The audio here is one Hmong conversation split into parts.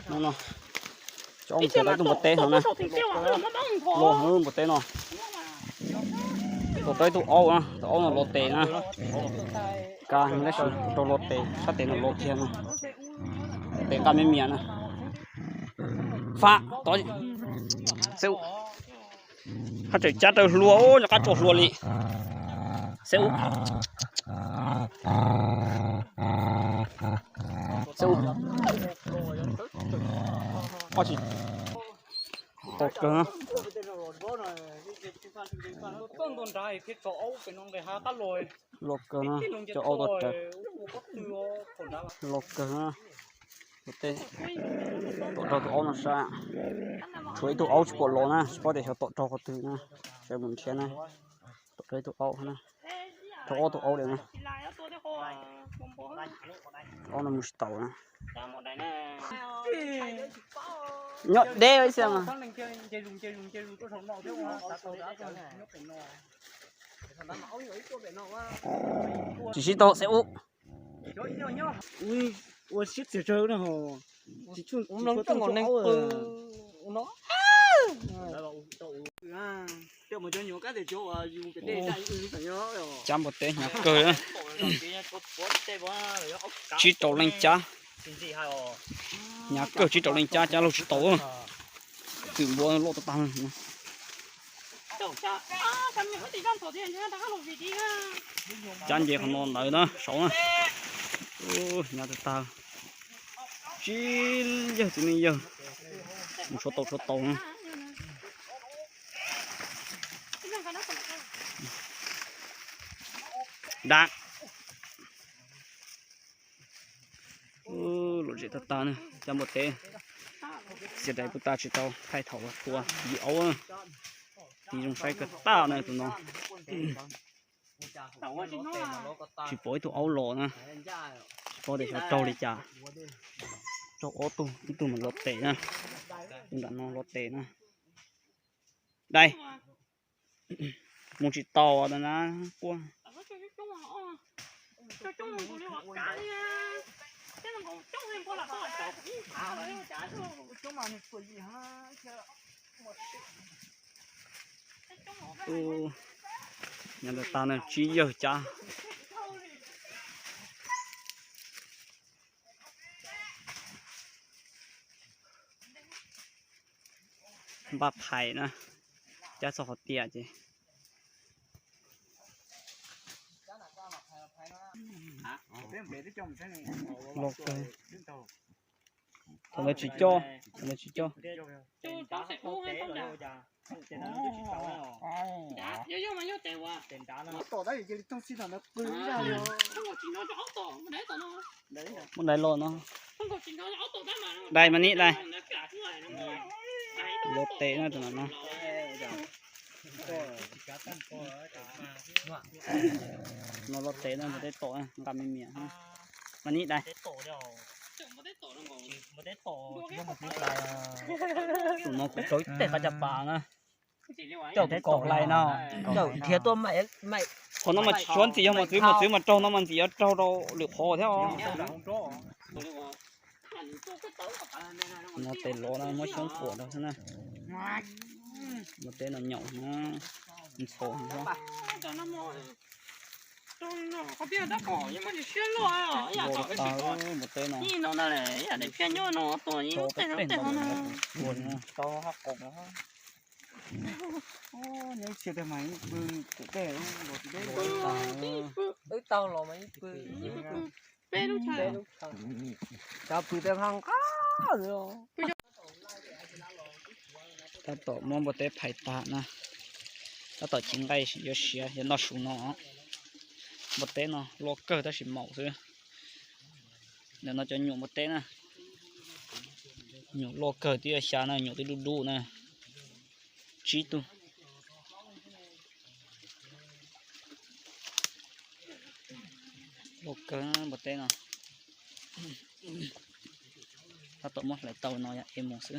No no, cov mus txiav tau ib tug npua teb no na. Los npua teb no. Tuaj tau ib tug aub na, tus aub no los tes na. Ka tab sis rau los tes, sab tes no los kiag no. Tes nqa me mias na. Fab tod, xeb ub. Haj tseem cab raws hlua, nyob qab tso hlua li. Xeb ub. Xeb ub. Tau kawg, los kawg na, cov aub tau raws. Los kawg na. Ua tej, tom raug tus aub no sab. Tshuav ib tug aub tsis pom los na, tsis paub tias xyov tom raug qhov twg na. Sawv mus nrhiav na. Tom raug ib tug aub na. Raug ob tug aub li na. Aub no mus tsis taus na. Nyob deb ib xia mas. Tsis sib tau xeb ub. Ua siab txias tsawg na ho. Tsis tshua tau neeg qw no. Cab npua teb hnyav kawg. Tsib rau leej cab. Hnyav kawg, tsib rau leej cab, cab laug tsis tau. Twm npua loj tag tag. Cab nce qhov no ntawd na, saud na. Hnyav tag tag. Tsib yawg txiv neej yawg mus tshuav taus tshuav taus na. Dab. Lom zem tag tag na, cab npua teb. Txiav dais puag ta tsis tau, thaij thaum tua yim aub. Tiv zoo saib kawg tag na tus no. Tsis pom ib tug aub los na. Tsis paub tias xyov raug li cas. Raug ob tug, ib tug mas los tes na. Tus nram no los tes na. Dais. Mus tsis taus na quaj. Nyob ntawm tag na tsib yawg cab. Npaj phais na, cab txog qhov tiam ces. Los kawg. Thaum ntawd tsis coj, thaum ntawd tsis coj. Muab dais los no. Dais mas nim dais. Los tes na tus no. No los tes na, npua teb tom nqa me mias. Mas nim dais. Tus no kuv raug ib teg qab caj pas na. Coj kuv kaum hlais no. Coj nrhiav tuaj. Qhov no mas tsis tshua ntxim, yog mos txwv, mos txwv mas raug no mas ntxim yuav raug rau lwm qhov thiab os. No tes lov no muab xyoob puam rau xwb na. Npua teb no nyaum na, ntxhov xwb. Npua teb no. Wb tau los mas ib pw, peb lub chaw, cov pw tej nqa nqa. Tab tom muab npua teb phais tag na. Tab tom cev nqaij yuav siav yuav noj su no. Npua teb no loj kawg tab sis maum xwb. Ntawm no cov nyuam npua teb na. Nyuam loj kawg twb yuav xya na, nyuam twb dub dub na. Tsib tug. Loj kawg npua teb no. Tab tom muab hlais tau no yog ev mus xwb.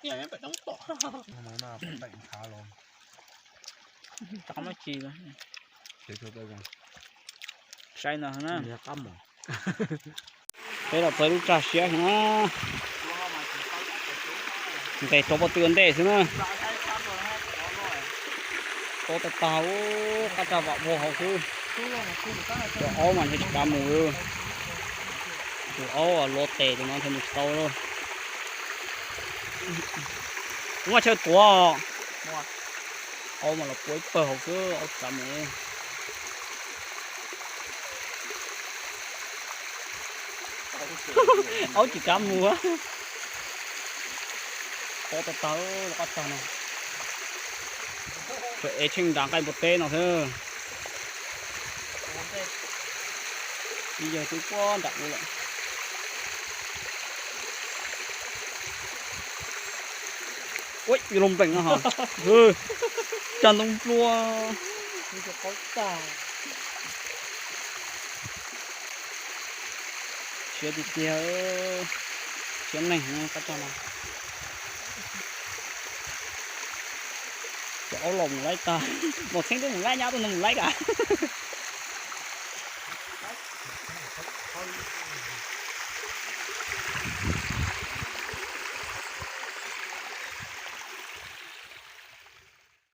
Tsis los, saib no na. Peb los txog lub tsag siab xwb na. Nqes rau pob tw ua ntej xwb na. Tob tag tag, qab tsag vam vog hauv xwb. Cov aub mas ntshe tsis kav mus. Tus aub luav tes tus no ntshe mus tsis tau lawm. Muaj chaw tuav. Aub mas los puab ib pawg hauv xwb, aub tsis kav mus. Aub tsis kav mus. Tob tag tag qab tsag no. Tsuas ev tsheej nram nqaij npua teb no xwb. Ib yawg twb puag nram ub lawm. Ua, yuav luag npleem no ho. Tsag ntoo nplua. Siab tiag tiag, siab neeg qab tsag no. Cov aub los mus laib tag, Mos Txheeb twb mus laib, nyab tuaj no mus laib kam.